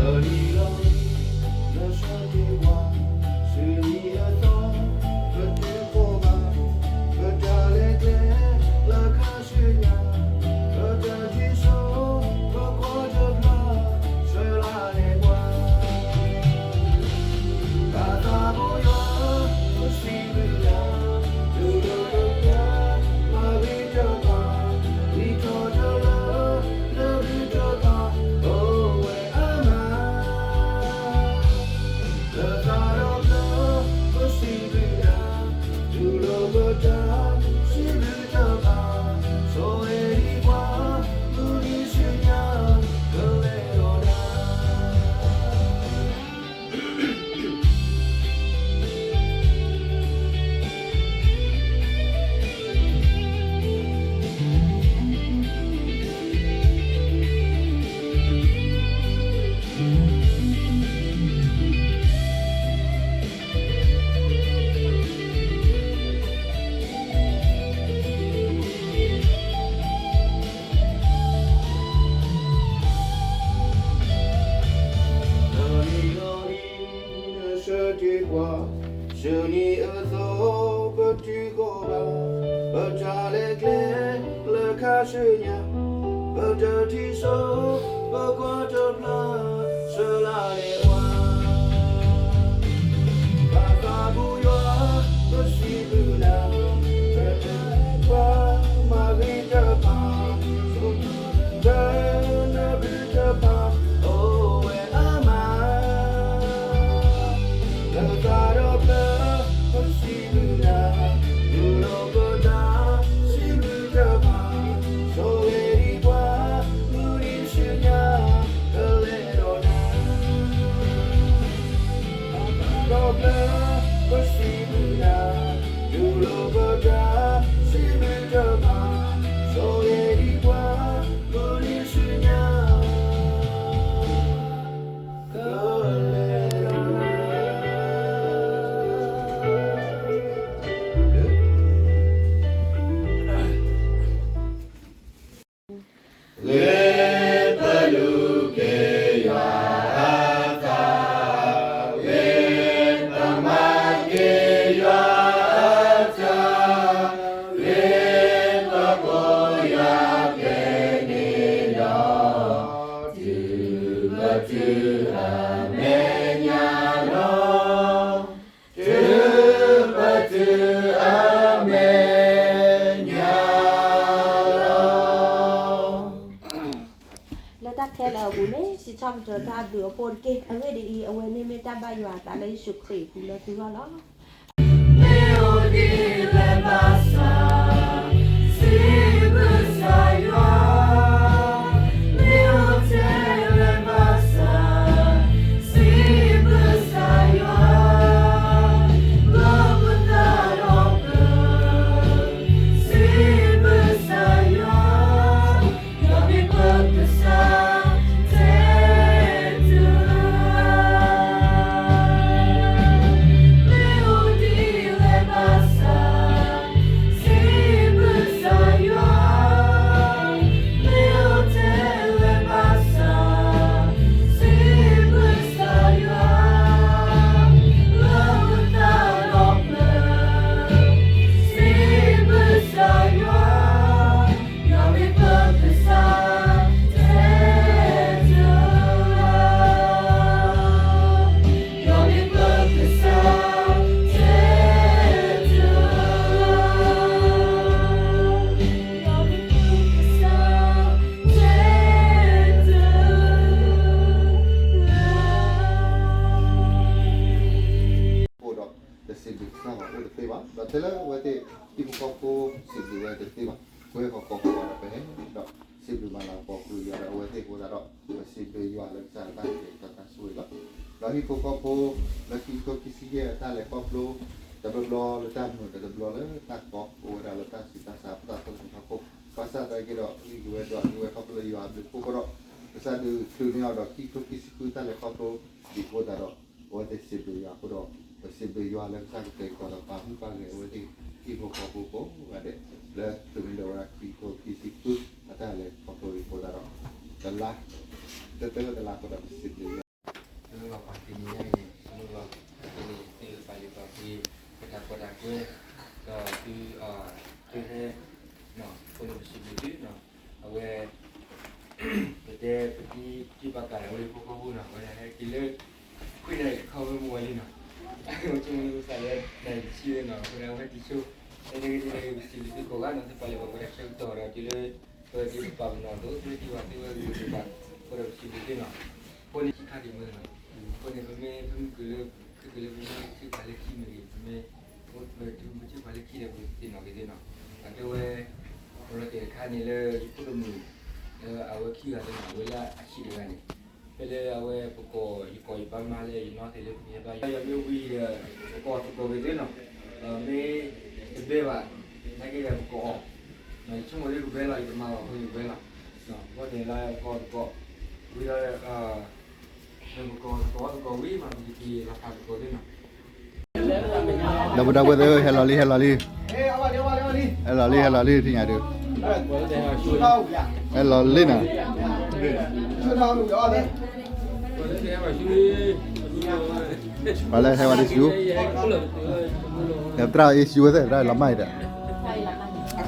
တနံၤလီၤနဆၢတ့ၢ်ပှၤ, ဆူနံၤအသီ ပတုၤဃီၤဘၣ်, ပတၢ်လဲၤကျဲ လၢခါဆူညါ, ပတၢ်ထံၣ်စိ ပကွၢ်တဖျါ ဆၢလၢ်န့ၢ်ပှၤ ဘၣ်သးဘိယွၤ ပစံးဘျုးနၤ, တုၤလၢပက မၤဂ့ၤတဖၣ်, ဝံထီၣ်တၢ်လၢ နဘျုးတဖၣ် အိၣ်ဝဲအါမး လၢသးဒီဖျၢၣ် ပစံးဘျုးနၤ, တုၤလၢပတၢ်စံးဘျုးတဖၣ်, ဆိၣ်ဂ့ၤဒံးပှၤ မုၢ်နံၤဆူညါ ကလဲၤဒီးနၤ တနံၤလီၤနံၤ နဆၢတ့ၢ်ပှၤ, ဆူနံၤအသီ ပတုၤဃီၤဘၣ်, ပတၢ်လဲၤကျဲ လၢခါဆူညါ, ပတၢ်ထံၣ်စိ ပကွၢ်တဖျါ ဆၢလၢ်န့ၢ်ပှၤ ဘၣ်သးဘိယွၤ ပစံးဘျုးနၤ, ပတၢ်ပှၤ မၤဂ့ၤတဖၣ်, ဆိၣ်ဂ့ၤဒံး နဘျုးတဖၣ် အိၣ်ဝဲအါမး လၢသးဒီဖျၢၣ် ပစံးဘျုးနၤ, တုၤလၢပတၢ်စံးဘျုးတဖၣ်, ဆိၣ်ဂ့ၤဒံးပှၤ မုၢ်နံၤဆူညါ ကလဲၤဒီးနၤ ဒီဖျၢၣ် ပစံးဘျုးနၤ, တုၤလၢပတၢ်စံးဘျုးတဖၣ်, ဆိၣ်ဂ့ၤဒံးပှၤ မုၢ်နံၤဆူညါ ကလဲၤဒီးနၤ ဂ့ၤပလူၤက့ၤယွၤအသး, ဂ့ၤပမၤက့ၤယွၤအတၢ်, ဂ့ၤပကိးယွၤကျဲန့ၣ်လီၤ. တုၤပတုၤအမဲာ်ညါလီၤ. တုၤပတုၤအမဲာ်ညါလီၤ. လၢတၢ်ခဲလၢာ်အပူၤန့ၣ် စံးထီၣ်ပတြၢၤတၢ်အဘျုးအဖှိၣ်တက့ၢ်. အဂ့ၢ်ဒ်အံၤ, အဝဲန့ၣ်မ့ၢ်တၢ်ဘၣ်ယွၤအသးလၢယ့ၣ်ၡူးခရံာ်အပူၤလၢသုဂီၢ်လီၤ. မ့ၢ်အိၣ်ဒ်လဲၣ်ဘၣ်ဆၣ်, စံးဘျုးကစၢ်ယွၤ, မ့ၢ်အိၣ်ထဲလဲၣ်ဘၣ်ဆၣ်, စံးဘျုးကစၢ်ယွၤ, လၢပသးဒီဖျၢၣ်, စံးဘျုးကစၢ်ယွၤ အိၣ်ဒီး တစံးဘျုးကစၢ်ဘၣ်အိၣ်တသ့ဘၣ်. ဒီးထဲလၢအဝဲသ့ၣ် ဟံၣ်ဖိဃီဖိစံးဘျုးဝဲတသ့ဘၣ်. ပဝဲဟီၣ်ခိၣ်ဃီဒီးပဟဲဒီး စံးဘျုးမၤလၤကပီၤကလုာ်ယွၤဒီးအဝဲသ့ၣ်အဃိသတးဒီး ပစံးဘျုးယွၤလၢကစၢ်အတၢ်ကတဲာ်ကတီၤတၢ်ဆိၣ်ဂ့ၤလီၤ. ဒီးဟံၣ်ဖိဃီဖိ လၢခံကထိခံဆံယဲၢ်အတၢ်လဲၤခီဖျိ တဘျီဘျီလၢတၢ်မုာ်ဒီးတဘျီလၢတၢ်ကီ အိၣ်ဝဲဒၣ်လၢတၢ်ဆူးတၢ်ဆါ ပသးသီတမံၤဟီၣ်ခိၣ် ဘၣ်ဆၣ်သနာ်က့ဒီး ဂံၢ်က့ၤဝဲဒွးက့ၤဝဲခီဖျိလၢယွၤအဘျုးအဖှိၣ်အဃိဒီး ကစၢ်ဒုးချုးန့ၢ်အီၤဒီးခံကထိခံဆံဃုတၢ်လဲၤခီဖျိ ဒ်အဃိသတးဒီး အဝဲသ့ၣ်စံးဘျုးယွၤအဃိဒီး ပစံးဘျုးယွၤလၢကစၢ်ကတဲာ်ကတီၤဒီးပာ်မူပာ်ဂဲၤအဝဲသ့ၣ်ဟံၣ်ဖိဃီဖိကိးဂၤဒဲး လၢချုးန့ၢ်ဒီးဝဲဒၣ်ခံကထိခံဆံဃုအတၢ်လဲၤခီဖျိအံၤအဃိသတးဒီး တလါ တၢတၢတလါအဃိဒီး ပစံးဘျုးယွၤ ဝဲ, ဒီးသု, သုဟဲ, အဃိန့ၣ်ပစံးဘျုးသုနီၤ, အဝဲ, ပတဲပတံၤပတံၤပာ်ကးဒီးဝဲဖိဃီဖိနီၤ, အဝဲဒၣ်ဟဲက့ၤလၢ, ခွံနၣ်ရံၣ်တခီဝဲမုၢ်ဝါလံနီၤ, အဝဲဆိကမိၣ်လၢကစၢ်လၢနၣ်ရံၣ်တဆံဝဲနီၤ, အဃိန့ၣ် အဝဲတံၤဆိ, တဂ့ၤတဂ့ၤ ပစံးဘျုးသုကိးဂၤနီၤ, သုပာ်လၢပှၤကိးဂၤဆၢကတီၢ်ဒီးတုၤလၢ, ပဒုးပပာ်ပနီၣ်အသိး သုတထံၣ်ဘၣ်သုဝဲဂ့ၤဂ့ၤဘၣ်ဘၣ်, အဃိဒီးပစံးဘျုးသုနီၤ, အဃိန့ၣ် ခံခါဒံးမ့ၢ်နီၤ, အဃိန့ၣ် ပမ့ၢ်, ပမ့ၢ်က့ၤလၢ, ခဲက့ၤလၢပမ့ၢ်ထံၣ်ပှၤလၢခံမ့ၢ်ဂ့ၤ, ပမ့ၢ်, ပထံၣ်ပှၤလၢခံဒီးပသ့ၣ်နီၣ်က့ၤသ့ၣ်နီၤ, အကဲဝဲ, ပလီၤတဲာ်တခါန့ၣ်လၢယဖိတမုၣ်, လၢအဝဲခံဂၤသ့ၣ်နီၤ, အဝဲလၢအဆံးတဂၤန့ၣ်, ဖဲလၢအဝဲပကိး, ယကိးယပၢ်မါလၢယနီၢ်သ့ၣ်လၢပကဟဲဘါယွၤမ့ၢ်ဝံၤဒီး, ပကိးသကိးက့ၤသ့ၣ်နီၤ, ဒီးမ့ၢ်တဘဲဘၣ်, နာ်က့ဒီးပကိးအီၤ, ယဆိကမိၣ်လၢကဘဲလီၤ ယကမၤအီၤအဃိယကဘဲလီၤ, အဃိန့ၣ်လၢပ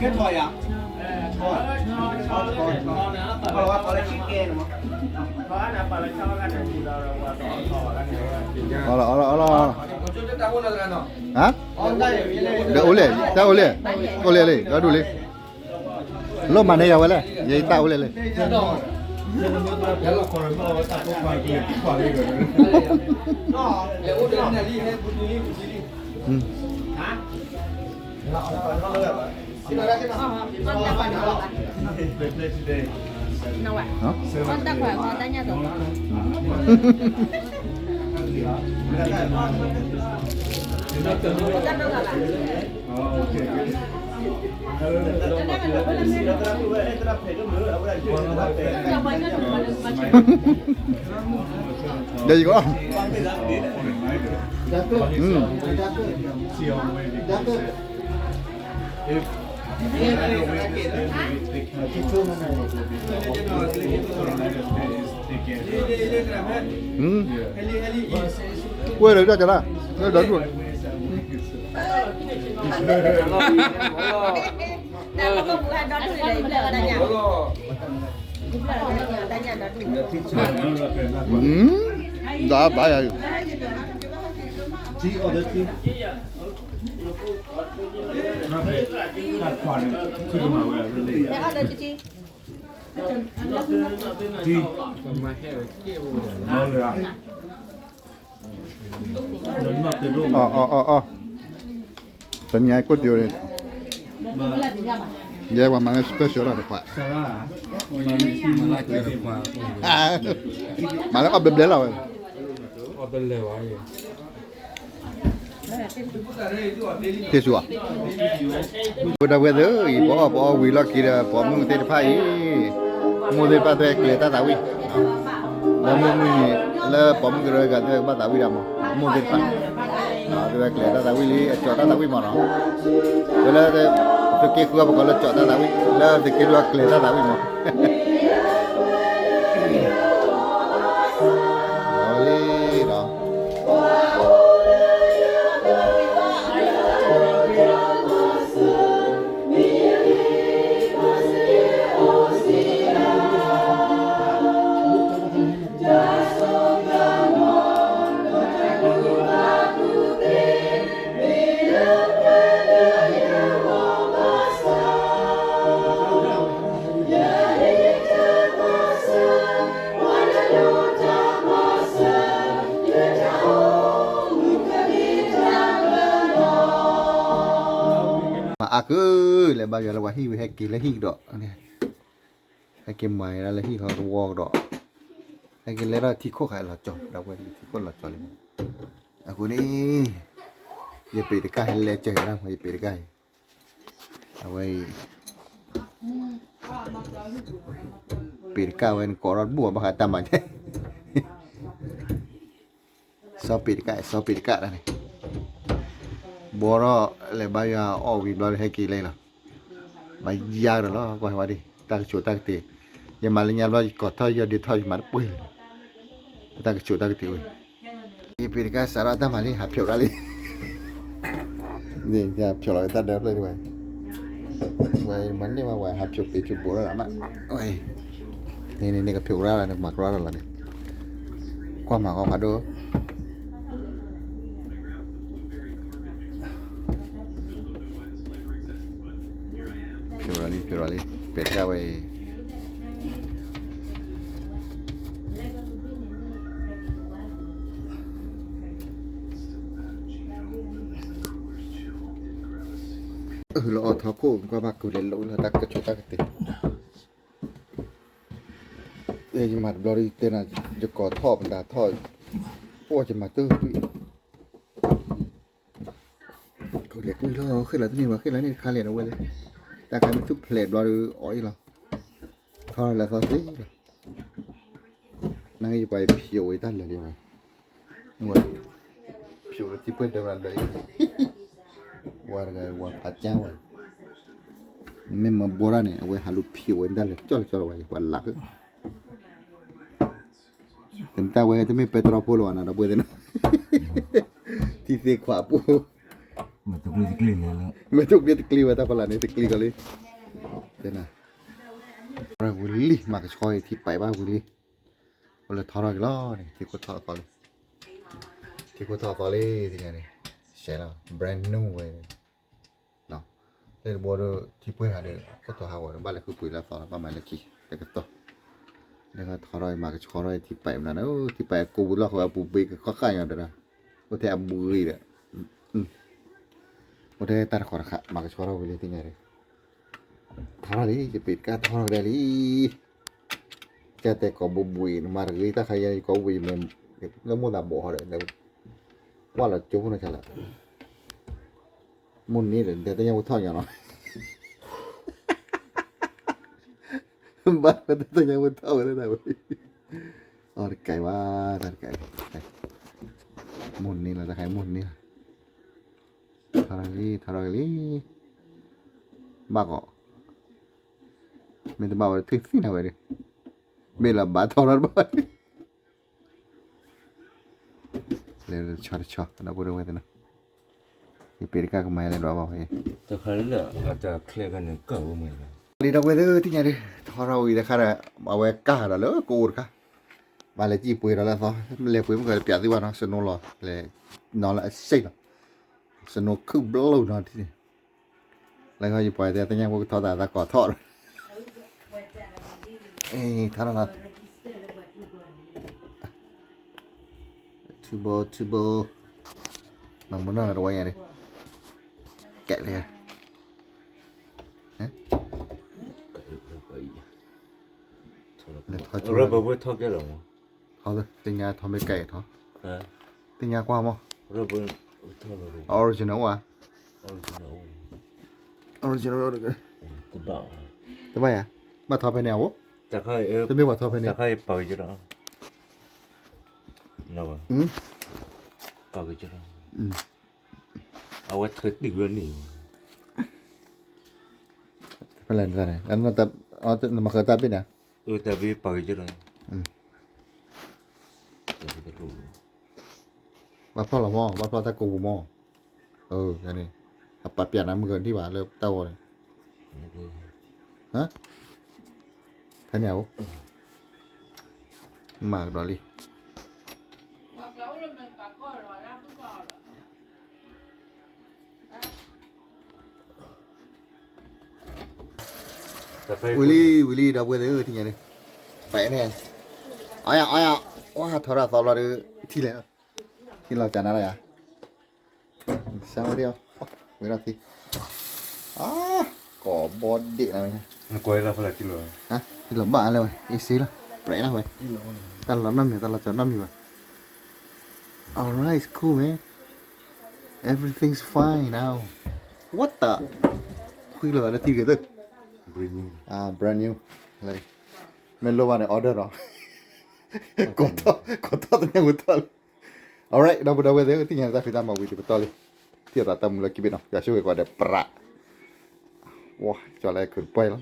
ကိးသကိး, ဝံၤဒီး, ပကိးသကိးသကိးဝံၤမး ပကက့ၤလီၤဖးသကိးသ့ၣ်နီၤ, ဒီပုၢ်ဒီဝဲၢ်သ့ၣ်ဧၢ ဟဲလီၤလံ ဟဲလီၤလံ, ဟဲလီၤလံ ဟဲလီၤလံ ထံၣ်ညါဒုး, ဟဲလီၤလံနီၤ, ပှၤလၢဟဲဝဲဒ်ဆူ, သရၣ်အ့ၣ်ဆူဝဲသ့ၣ် သရၣ်လီၤမၢ်အံၤဒီး အီလီၤအီလီၤအီလီၤ, ဒီးအိၣ်လဲၣ် တၢ်အိၣ်လဲၣ်, အိၣ်လဲၣ်လံ ဒီဒူၣ်လံ, လိၣ်မၤန့ၢ်ယၤဝဲလဲၣ် ယတၢ်အိၣ်လဲၣ်လံ, ဒီးယက ဝဲဒီးဒၣ်ကလါ, ဒီဒူၣ်, ဒီးဘၣ်ယၤ, အီၣ်အီၣ်အီၣ်အီၣ်, တနံၤအံၤကိၣ်တံၢ်န့ၣ်, ယဲပှၤမၤလၢ special လီၤတခွး, မၤလၢအီၣ်ဘျဲဘျဲလီၤဝဲ တ့ၢ်ဆူၣ်, ပဒီပုၢ်ဝဲၢ်သ့ၣ်ဧၢ, ပအီၣ်ပအီဝံၤလီၢ်ခံဒီး ပိာ်မုၣ်သ့ၣ်တဖၣ်အံၤ, မိၢ်သ့ၣ်တဖၣ်သ့ၣ်ကျဲၤတၢ်သးဝံၣ်, လၢမိၢ်မုၢ်, လၢပိာ်မုၣ်ကရၢဂၤသ့ၣ်ကဘၣ်သးဝံၣ်ဒၣ်မး, မိၢ်သ့ၣ်တဖၣ်, သ့ၣ်ဝဲကျဲၤတၢ်သးဝံၣ်လံ အကၠီၣ်တၢ်သးဝံၣ်မးနီၤ, ဝဲလၢ, သုးက့ဃုအပကိးလၢကၠီၣ်တၢ်သးဝံၣ် လၢသုးက့လွံၢ်အကျဲၤတၢ်သးဝံၣ်မး လံဒီး အါကု, လဲၤဘါယွၤလၢပှၤဟံၣ်ဝံၤ ဟဲက့ၤလၢဟံၣ်ကဒီး, ဟဲက့ၤမၤဒၣ်လၢဟံၣ်ဃီတဝီကဒီး, ဟဲက့ၤလဲၤထီၣ်ထံခိၣ်ခါလီၤကၠီ, ဒီပုၢ်ဝဲၢ်ထံခိၣ်လီၤကၠီလံ, အဃိန့ၣ်, ယပ့းတကၢ်ဟဲလဲၤကၢၤဒၣ် ယပ့းတကၢ်အံၤ, အဝဲအံၤ ပ့းတကၢ်ဝဲနကိးထီၣ်တဘူၣ်ဘၣ်ဃးတၢ်မၤန့ၣ်, စီၤပ့းတကၢ် စီၤပ့းတကၢ်ဒၣ်န့ၣ်, ဘီထီၣ်လဲၤဘါယွၤအီၣ်ဝံၤဘျီဒီးဟဲက့ၤလဲၤလီၤ, ဘၣ်ယါကဒီးလီၤ ကွၢ်ဝဲဒၣ် တၢ်ကဆိးတၢ်ကတ့ၤ, ယမၤလၢညါဘျီ ယကိးထီၣ်ယီၤဒ့ထီၣ်ယမၤတပှဲၤလၢၤ, တၢ်ကဆိးတၢ်ကတ့ၤဝဲ ယပ့းတကၢ်စးထီၣ်တၢ်မၤလံ ဟးဖျိးဒၣ်လံ, န့ၣ် ဖျိးလီၤဝဲတၢ်ဒၢဖျၢၣ်ဒံးဝဲ, ဝဲမၤန့ၢ်ဝဲ ဝဲဟးဖျိးပ့ၤဖျိးဘိးလီၤနၤ, န့ၣ်န့ၣ် နကဖျိးကရၢ်လီၤ နကမၤကရၢ်လီၤလီၤန့ၣ်, ကွၢ်မၤကီဖးဒိၣ် ဖျိးလီၤလံ ဖျိးလီၤလံ ပဲာ်တၢ်ဝဲအံၤ အၢ လၢအီၣ်ထီခိၣ် ကွၢ်ဘၣ်ကူလဲၤလိာ်လၢတၢ်ကဆိးတၢ်ကတ့ၤ, ယမၤတဘျီဒီးတဲနၤ ယကိးထီၣ်ပတၤထီၣ်, အိၣ်ယမၤတၢ်ကွံာ်, ကလဲၤကွံာ်လီၤ ဃ့လီၤတန့ၢ်ဘၣ် ဃ့လီၤန့ၣ်တခါလဲၣ်ဒီးဝဲလဲၣ်, တၢ်ခါမ့ၢ်သူၣ်ဖျဲးဘျီဒီး အီၣ်အံၤလီၤ, ထီၣ်လၢသီသ့လီၤ, နကယပှၤဖျိးဝဲတၢ်လၢာ်လံဝဲ ဝဲ ဖျိးလၢထံပှဲၤဒၢးလၢာ်လံ, ဝဲတဂၤဝဲဖးကၢဝဲ, မ့ၢ်မၤဘှီတၢ်န့ၣ် အဝဲဟးလူၤဖျိးဝဲတၢ်လၢာ်ကၠီလၢကၠီလီၤဝဲ ပှၤလၢ်, တမ့ၢ်တၢ်ဝဲတမ့ၢ်ပဲတြီဖိလၢၤဘၣ်နၤ ဒီပုၢ်ဝဲၢ်သ့ၣ်နီၤ, ထံသ့ခွးပူၤ, မဲာ်တကျ့တကျ့ဝဲတၢ်ဖီလာ်န့ၣ် တကျ့ကီးလံ, တဲနၤ, ဝံၤလံ မၤကဆှီအံၤ ထံပာ်ဘၣ်ဝံၤလံ, အိၣ်လၢထီထီၣ်က့ၤလီၤန့ၣ် ထံခိၣ်ထီၣ်သီလံ, ထံခိၣ်ထီၣ်သီလံ တညါန့ၣ်, စဲးလီၤ brand new ဝဲ, လၢတဘိဒီး ထံပှဲၤဟးဒီး ခိၣ်ထီၣ်ဟးဂီၤဒီး ဘၣ်လဲၤဃုပှ့ၤလၢသီလီၤ ဘၣ်မၤလၢခံ တကတီၢ်, လၢထီထီၣ်မၤကဆှီထီၣ်ထံပာ်မနုၤန့ၣ် ထံပာ်ကိးပူၤလီၢ်ဃီအပူၤဘ့ကခီဃာ်ညါဒီး, အိၣ်ထဲအဘှံးဒီး, အိၣ်ထဲတၢ်တခီတခါ မၤကဆှီထီၣ်ဝံၤလံ တညါန့ၣ် ထီထီၣ်လံ ယပ့ၤတကၢ်ထီထီၣ်ကဒါလံ, ကတဲကိးဘိဘှံး နမၤတဂ့ၤ တၢ်ခါယဲယကိးဘိဘှံး ယမ့ၢ်လၢမိၢ်သးဘိးဟီဒီး ကွၢ်လီၤကၠိဖိနီၤ ဆါလၢ မိၢ်န့ၣ်ဒီး တဲတညါဝဲထီၣ်ညါနီၤ, ဘၣ်တဲတညါဝဲထီၣ်ဝဲလၢတၢ်ဝဲ, အီတကဲဘၣ် တၢ်တကဲ, မိၢ်န့ၣ်လီၤ တၢ်ခါမိၢ်န့ၣ်လီၤ, ထီထီၣ်လံ ထီထီၣ်က့ၤလံ, ဘၣ်ကီး, မ့ၢ်တဘၣ်ဝဲတထံၣ်သ့ၣ်ညါဝဲဒီး, မ့ၢ်လီၤဘၣ်ထီထီၣ်တဘၣ် လဲၤတဆီတဆီ ဒီပုၢ်ဝဲၢ်သ့ၣ်နီၤ, ယပ့ၤတကၢ်ကမၤယလဲၤဒွးဘၣ်ဝဲ, တခါလၢအတၢ်ချဲကန့ၣ်ကၢ်ဝဲမ့ၢ်လီၤ, လံဒီပုၢ်ဝဲၢ်သ့ၣ်တညါဒီး ထီထီၣ်ဝံၤတခါဒီး အဝဲကၢ်ဒီးလၢကအိၣ်တခါ, ဘၣ်လဲၤစံၣ်ပှ့ၤဒီးလၢအသီ, လဲၤပှ့ၤမ့ၢ်ကပျးသုဘၣ်နီၤ snow လီၤ, လဲၤနီၤလၢအစ့ၣ်လီၤ, snow ခုၣ်ဘျီနီၤထံၣ်န့ၣ် လၢယပှၤတဲသ့ၣ်ညါဖိကထီၣ်သးသးကိးထီၣ်, ထီၣ်လီၤ, two ball two ball, မၤမနုၤလီၤတဝဲညါန့ၣ်, ကဲလၢ, လဲၤထီၣ်ကၠိ, သ့ၣ်ညါထီၣ်မ့ၢ်ကဲအံၤထီၣ်, သ့ၣ်ညါကွၢ်မး, original အိၣ်ဧါ, original တဂ့ၤ, တဘၣ်ယၤ, ဘၣ်ထီၣ်ဖဲန့ၣ်အအိၣ်, တမ့ၢ်ပှၤထီၣ်ဖဲန့ၣ်, အဝဲထၢတံၢ်ဝဲန့ၣ်, ဖဲလဲၣ်န့ၣ်, နမၤဃၢၤတၢ်ဘ့ၣ်န့ၣ်, ဘၣ်ဖျီၣ်လီၤမး ဘၣ်ဖျီၣ်တၢ်ကိးပူၤမး, န့ၣ်, အပာ်ပျးနၤမုၢ်ကဒံၣ်ဘၣ်လၢတၢ်ဂီၤန့ၣ်, ဖဲန့ၣ်အအိၣ်, မၤကဒီးလံ ဝံၤလံ ဝံၤလံ ဒီပုၢ်ဝဲၢ်သ့ၣ်ဧၢ ထံၣ်ညါန့ၣ်, ပာ်န့ၣ်, အီယၤ အီယၤ, ဝါထီၣ်ထီၣ်သီဘျီဒီး ထံၣ်လဲၣ်, ထံၣ်လီၤကနၤလီၤယၤ, စၢ်ဝဲဒၣ်, ဝဲဒၣ်ထံၣ်, ကိးဘီဒ့ၣ်လီၤ, ထံၣ်လီၤဘၣ်လၢဝဲ အ့စ့လီၤ, ပြဲးလီၤဝဲ, တၢ်လီၤနီတမံၤ တၢ်လီၤကီနီတမံၤဘၣ်, alright, it's cool, man. Everything's fine now. What the? ခွံလီၤသးလၢထံဂ့ၤသၢ, brand new, မ့ၢ်လိၣ်ဘၣ်န့ၣ် order ဒီး, ကိးထီၣ်တနံၤဝဲထီၣ်လံ, alright ဒီပုၢ်ဝဲၢ်သ့ၣ်ဧၢ သ့ၣ်ညါတၢ်ဖံးတၢ်မၤဝံၤတပတီၢ်လံ, ထံၣ်သးတၢ်မူလၢခံဘ့ၣ်နီၤ ယွၤဆိၣ်ဂ့ၤကိးဂၤဒဲး ပြး, ဝါ ကၠီၤလၢခုးတပှဲၤလီၤ,